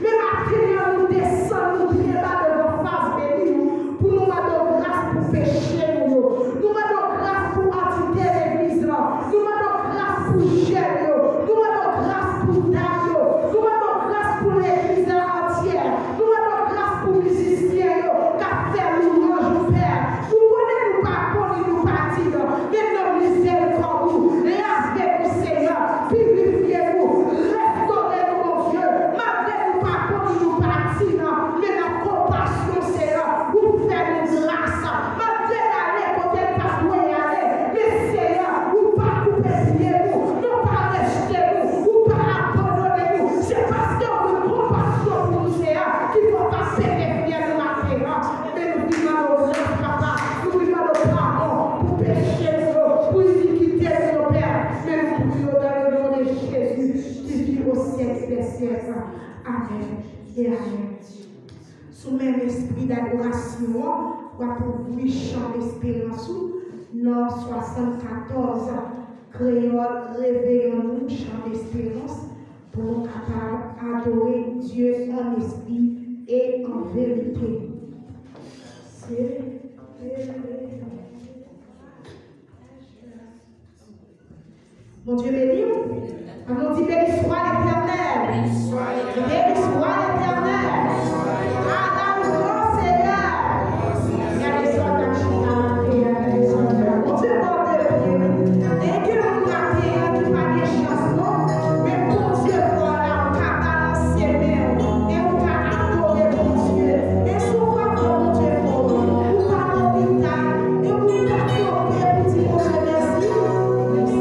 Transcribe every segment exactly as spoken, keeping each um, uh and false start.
Men maten an, nou desann nou byen ba devan fas beni ou pou nou mande w gras pou peche nou yo. Nou mande w gras pou antite legliz lan. Nou mande w gras pou jèn yo. Nou mande w gras pou dam yo. Nou mande w gras pou legliz la antyè. Nou mande w gras pou mizisyen yo k ap fè lwanj ou, Pè. Ou konnen nou pa bon ni nou pa diy, men nan mizèrikòd ou, lave nou, Seyè, pirifye nou, restore nou, Bondye. Malgre nou pa bon ni nou pa diy, men nan konpasyon, Seyè, ou fè nou gras. Malgre n ale kote n pa dwe ale, men, Seyè, ou pa koupe pye nou, non pa rejte nou, ou pa abandone nou. Se paske ou gen konpasyon pou nou, Seyè, ki fè w pa pete fyèl nou maten an. Men nou vin mande w gras, Papa. Nou vin mande w padon pou peche nou yo, pou inikite nou yo, Pè. Men nou priye w dans le nom de Jésus, qui vit au siècle des siècles. Amèn e amèn. Sou menm espri dadorasyon an, w ap ouvri chan esperans ou nan swasannkatòz kreyòl, Réveillons-nous, chant d'espérance, pou nou kapab adore Dye an espri e an verite. Bondye beni w. An nou di, béni soit l'Éternel. Béni soit l'Éternel. À la louange, Seigneur. Gade sòlda k chita la, gade sòlda. Bondye bon, Bondye bon. Gen moun maten an ki pa gen chans non, men Bondye fò la, ou ka balanse men w e ou ka adore Bondye. E si w pa kwè Bondye fò, ou pa lopital, e ou ka kanpe pou di Bondye mèsi. Mèsi.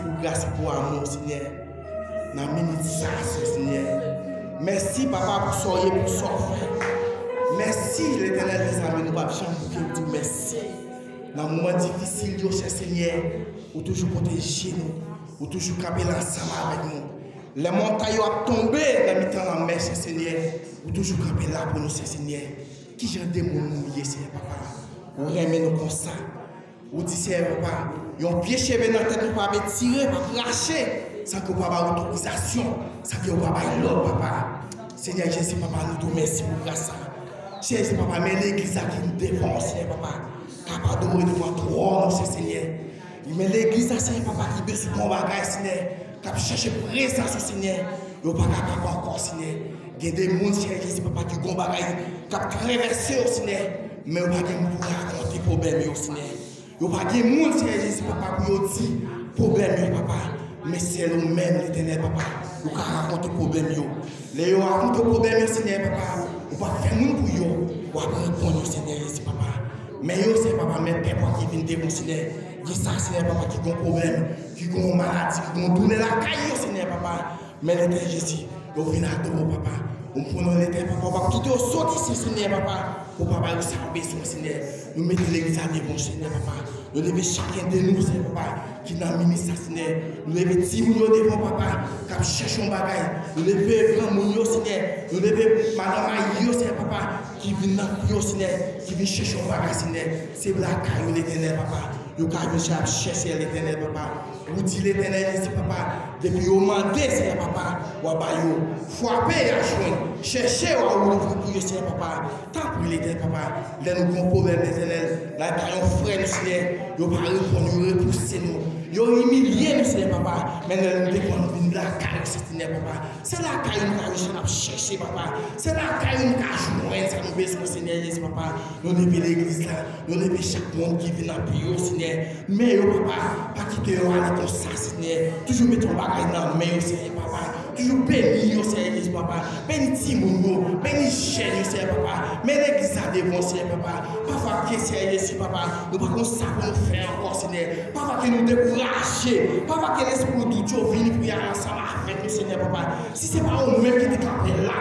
Pou gras, pou amou, Senyè. Nan minit sa, Senyè. Mèsi, Papa, pou sa w ye, pou sa w fè. Mèsi, Letènèl dèzame, nou p ap janm bouke pou di w mèsi. Nan moman difisil yo, chè Senyè, ou toujou pwoteje nou. Ou toujou kanpe la ansanm avèk nou. Lè montay yo ap tonbe nan mitan lanmè, chè Senyè, ou toujou kanpe la pou nou, chè Senyè. Ki jan de moun nou ye, Senyè Papa? Ou renmen nou konsa. Ou di, Senyè Papa, yon pye cheve nan tèt nou pa p ap etire, p ap rache, san ke w pa bay otorizasyon, san ke w pa bay lòd, Papa. Senyè Jezi, Papa, nou di w mèsi pou gras sa. Senyè Jezi, Papa, men legliz la ki vin devan w, Senyè Papa, k ap adore devan twòn ou, Senyè. Men legliz la, Senyè Papa, ki bezwen yon bagay, Senyè, k ap chèche prezans ou, Senyè. Yo pa kapab ankò, Senyè. Gen de moun, Senyè Jezi, Papa, ki gon bagay k ap travèse yo, Senyè. Men yo pa gen moun pou rakonte pwoblèm yo, Senyè. Yo pa gen moun, Senyè Jezi, Papa, pou yo di pwoblèm yo, Papa. Men sèl ou menm, Letènèl, Papa, ou ka rakonte pwoblèm yo. Lè yo rakonte pwoblèm yo, Senyè, Papa, ou pa fè moun pou yo, w ap reponn yo, Senyè Jezi, Papa. Men yo, Senyè, Papa, men pèp ou a ki vin devan, Senyè. Gen sa, Senyè, Papa, ki gon pwoblèm, ki gon maladi, ki gon doulè lakay yo, Senyè, Papa. Men Letènèl Jezi, yo vin adore w, Papa. Ou pran non Letènèl, Papa, w p ap kite yo soti, Senyè, Papa, pou w pa ba yo sa yo bezwen, Senyè. Nou mete legliz la devan w, Senyè, Papa. Nou leve chakenn de nou, Senyè, Papa, ki nan minis la, Senyè. Nou leve timoun yo devan w, Papa, k ap chèche yon bagay. Nou leve granmoun yo, Senyè. Nou leve madanm mayi yo, Senyè, Papa, ki vin nan kri yo, Senyè, ki vin chèche yon bagay, Senyè. Se lakay yo, Letènèl, Papa. Yo ka vin chè ap chèche Letènèl, Papa. Ou di Letènèl Jezi, Papa, depi yo mande, Senyè, Papa, w a ba yo. Frape, y a jwenn. Chèche, w a ouvri pou yo, Senyè, Papa. Tanpri, Letènèl, Papa, lè nou gon pwoblèm, Letènèl, lakay yon frè nou, Senyè, yo pa reponn, yo repouse nou. Yo imilye nou, Senyè, Papa. Men lè nou dekonn vin lakay ou, Senyè, Papa. Se lakay ou nou ka rechèche, n ap chèche, Papa. Se lakay ou nou ka jwenn sa nou bezwen, Senyè Jezi, Papa. Nou leve legliz la, nou leve chak moun ki vin apye yo, Senyè. Men yo, Papa, pa kite yo ale konsa, Senyè. Toujou mete yon bagay nan men yo, Senyè, Papa. Toujou beni yo, Senyè Jezi, Papa. Beni timoun yo, beni jèn yo, Senyè, Papa. Men legliz la devan, Senyè, Papa. Pafwa ke, Senyè Jezi, Papa, nou pa konn sa pou nou fè ankò, Senyè. Pafwa ke nou dekouraje. Pafwa ke lespri dout yo vini pou y al ansanm avèk nou, Senyè, Papa. Si se pa ou menm ki te kanpe la.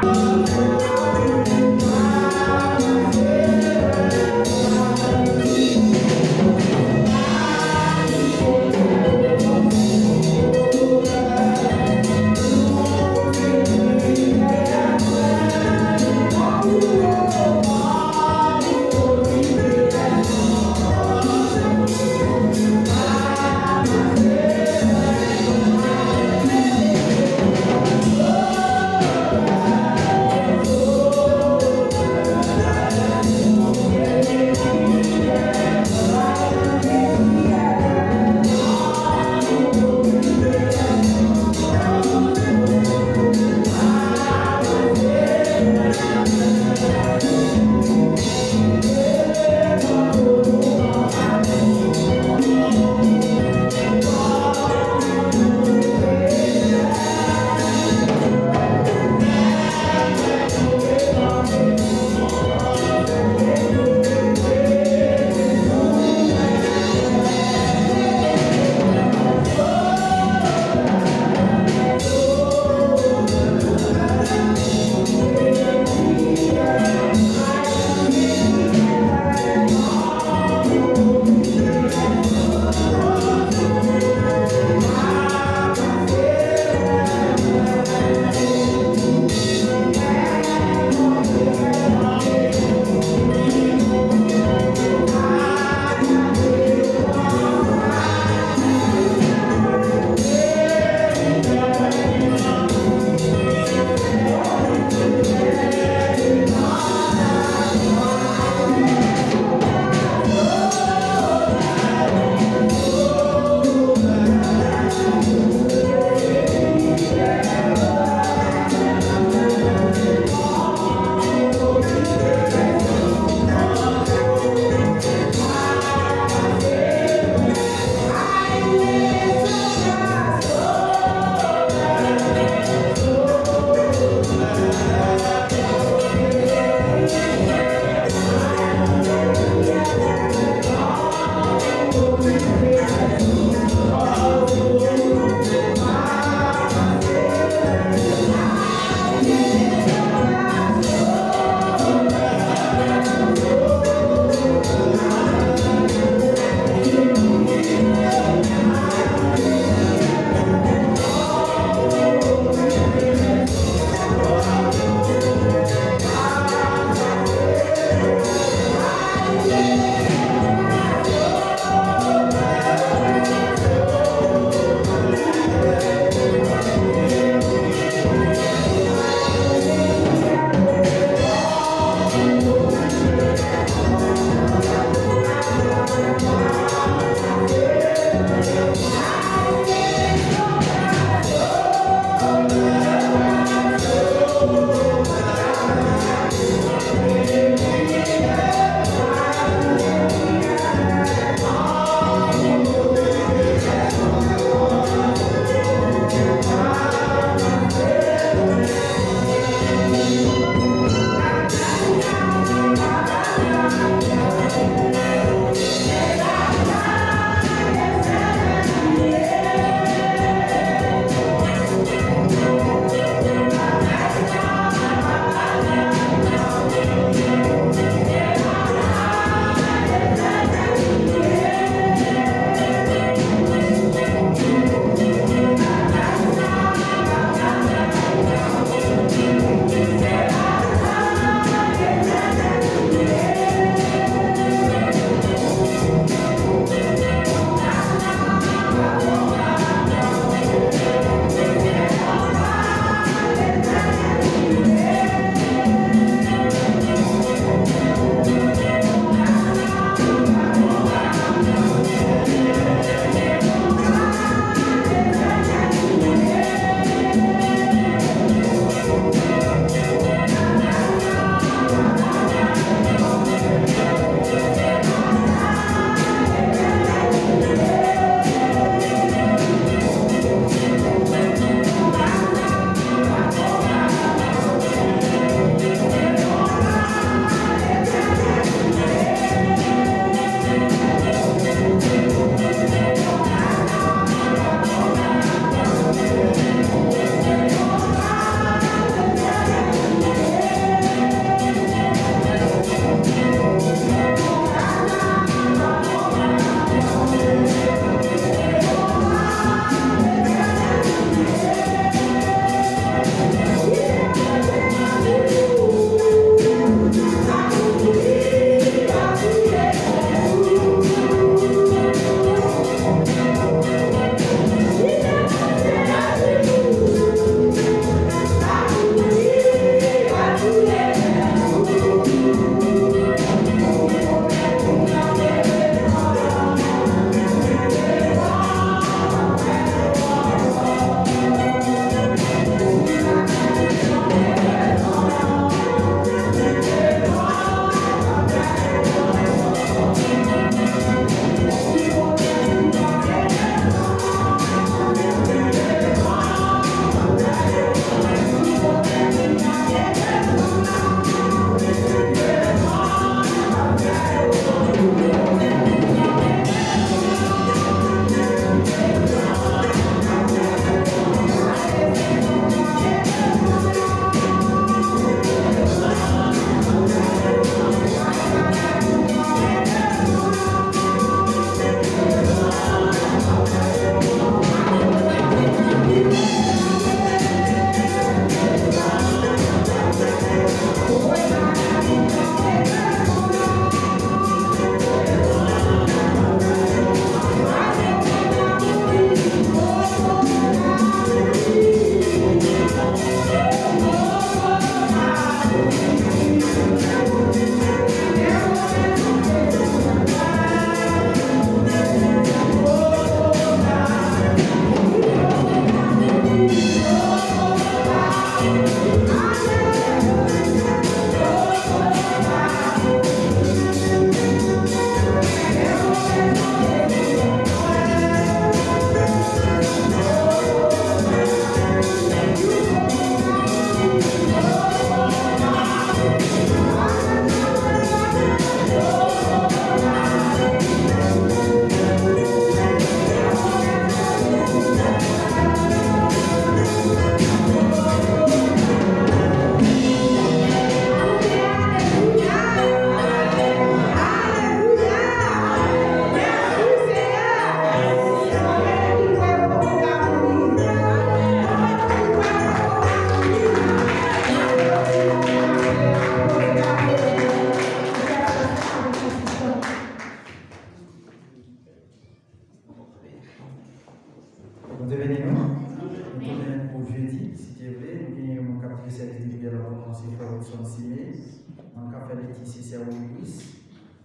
Moun k ap fè lekti se sè Willis.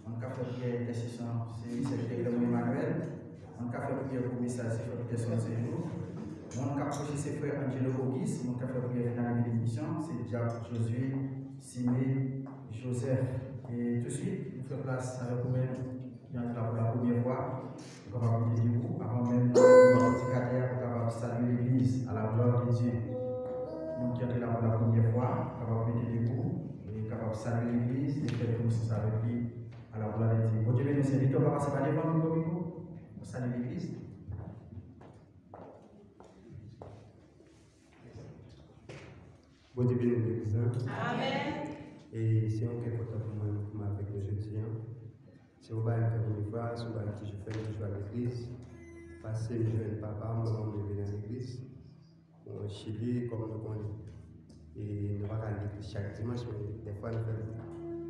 Moun k ap fè priyè entèsesyon se sè Clément Emmanuel. Moun k ap fè priyè pou mesaj se frè Peterson Sejou. Moun k ap preche se frè Angelo Auguste. Moun k ap fè priyè final e benediksyon se dyak Josué Simé Joseph. E touswit, nou fè plas avèk ou menm. Ki antre la pou la premyè fwa, ou kapab mete debou. Avan menm nou pran ti kadè a, ou kapab salye legliz. À la gloire de Dieu. Moun ki antre la pou la premyè fwa, ou kapab mete debou e kapab salye legliz e fè konesans avèk li. À la gloire de Dieu. Bondye beni w, sèvitè, ou pa pase pa devan mikwo, mikwo. Ou salye legliz. Bondye beni w, legliz la. Amèn. E se yon kè kontan pou mwen pou m avèk nou jodi a. Se yon bagay m fè premye fwa, se yon bagay m toujou fè, m toujou al legliz. Paske m jwenn papa m, manman m leve nan legliz. Bon, Chili, kòm nou konnen. E nou pa ka al legliz chak dimanch, men dèfwa nou fè l.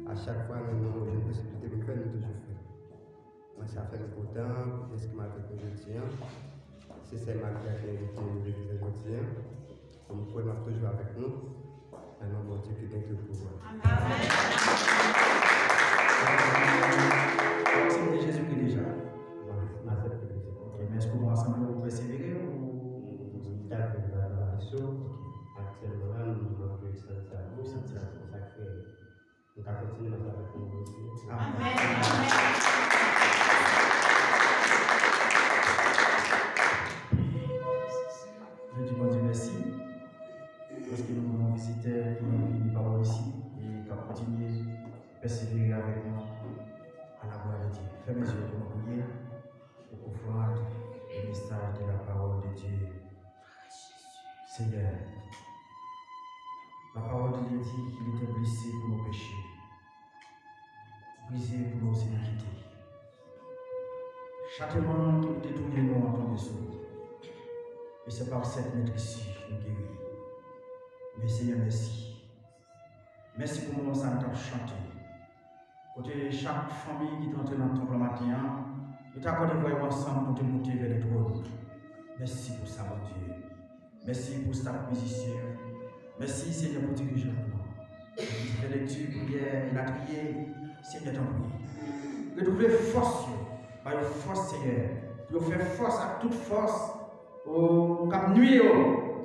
A chak fwa nou, nou jwenn posiblite pou n fè l, nou toujou fè l. Mwen, sa fè m kontan, dèske m avèk nou jodi a. Se sè Maria ki envite m legliz la jodi a. Mwen kwè m ap toujou avèk nou. Nan non Bondye ki gen tout pouvwa. Amèn. Aksepte Jezikri deja. Mwen, m aksepte Jezikri. Ok, men èske w ansanm yo ou pèsevere ou? M t ap vin nan, nan kesyon. Ok. Aktyèlman la, m ap jwe Santiago. Santiago. Sa k fè nou ka kontinye mache avèk nou osi. Amèn. Amèn. Nou di Bondye mèsi. Paske nou gen yon vizitè ki vin li pawòl isi e k ap kontinye pèsevere avèk nou. À la gloire de Dieu. Fèmen zye w pou nou priye. Ofrande e mesaj de la parole de Dieu. Seigneur, la parole de Dieu dit qu'il était blessé pour nos péchés, brisé pour nos iniquités. Chateman ki pou te touye nou an tonbe sou li. E se pa sèt met isi nou geri. Men Senyè, mèsi. Mèsi pou moman sa n t ap chante. Kote chak fanmi ki te antre nan tanp lan maten an, yo te akòde vwa yo ansanm pou te moute vè le twòn. Mèsi pou sa, Bondye. Mèsi pou staf mizisyen yo. Mèsi, Senyè, pou dirijan nou an. Ki fè lekti, priyè, elatriye. Senyè, tanpri. Retwouve fòs yo. Ba yo fòs, Senyè. Pou yo fè fòs ak tout fòs, o, k ap nwi yo,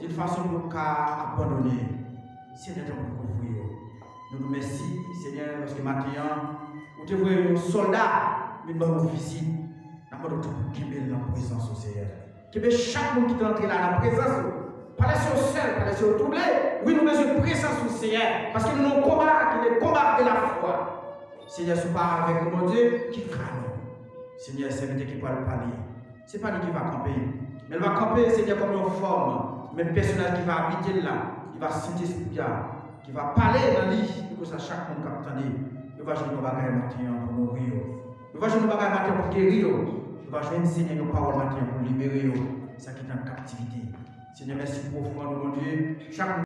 d'une façon pou yo ka abandone. Senyè, tanpri kouvri yo. Nou di w mèsi, Senyè, paske maten an, ou te voye yon sòlda vin ban nou vizit. N ap mande w tanpri kenbe l nan prezans ou, Senyè. Kenbe chak moun ki te antre la nan prezans ou. Pa lese yo sèl, pa lese yo twouble. Wi, nou bezwen prezans ou, Senyè. Paske nou nan yon konba, ki le konba de la fwa. Senyè, si w pa avèk nou, Bondye, ki ka nou? Senyè, sèvitè ki pral pale, se pa li ki va kanpe. Men l va kanpe, Senyè, kòm yon fòm. Men pèsonaj ki va abite l la, li va Sentespri a, ki va pale nan li. E konsa, chak moun k ap tande, yo va jwenn yon bagay maten an pou nouri yo. Yo va jwenn yon bagay maten an pou geri yo. Yo va jwenn, Senyè, yon pawòl maten an pou libere yo, sa ki te an kaptivite. Senyè, mèsi pou ofrann ou, Bondye. Chak moun